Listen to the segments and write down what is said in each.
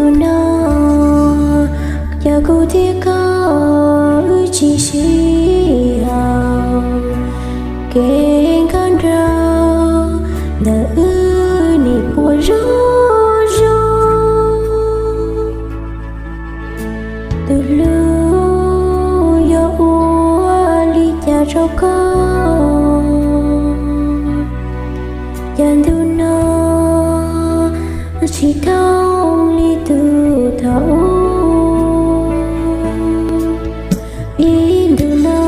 Hnub no, yog kuv thiab koj wb tsis sib haum, kev nkauj nraug ntawm wb nim puas zoo zoo. Tus hlub yuav ua li cas rau koj? Cas ntu no tsis thooj li tus thaum ub. Ib ntu no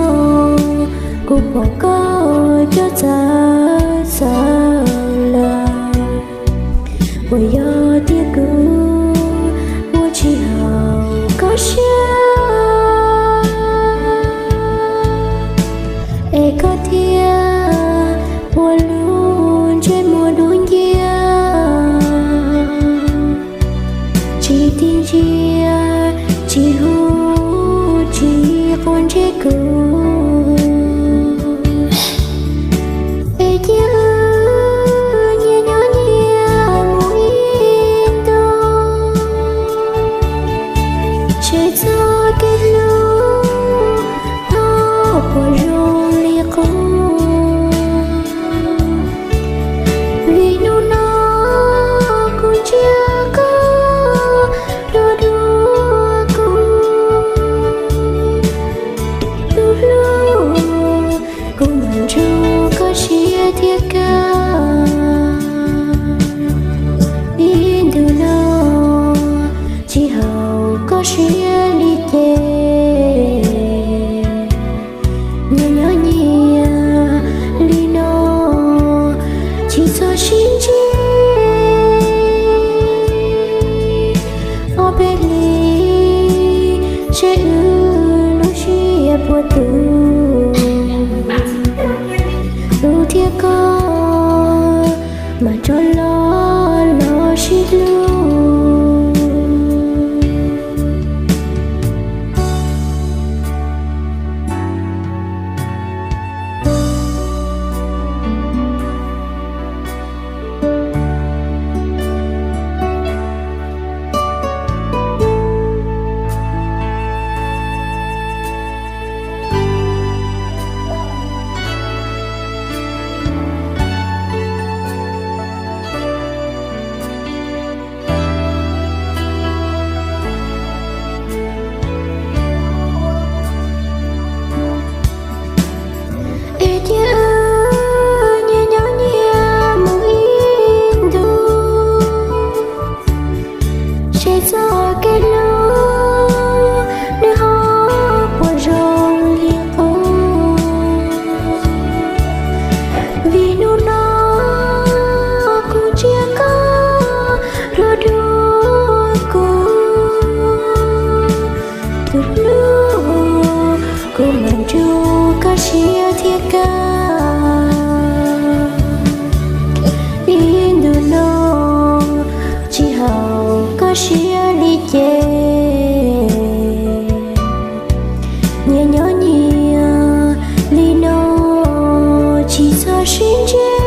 kuv pom koj coj txawv txawv lawm. Puas yog tiag kuv ua tsis haum koj siab, es koj thiaj ua lub ntsej muag dub nciab, tsis tig ntsia, tsis hu, tsis quav ntsej kuv. Es cia wb nyias nyob nyias mus ib ntus, seb txoj kev hlub ho puas zoo li qub. Vim hnub no kuv ntsia koj dua dua kuv, tus hlub, kuv mam nrug koj siab thiab kawg. Ib ntu no tsis haum koj siab li ces, nyias nyob nyias li no, tsis txhob sib ntsib. Ob peb hlis seb wb lub siab puas tu, kuv thiab koj mam rov los los sib hlub. Es cia wb nyias nyob nyias mus ib ntus, seb txoj kev hlub nws ho puas zoo li qub. Vim hnub no kuv ntsia koj dua dua kuv, tus hlub, kuv mam nrug koj siab thiab kawg. Ib ntus no tsis haum koj siab li ces, nyias nyob nyias li no, tsis txhob sib ntsib.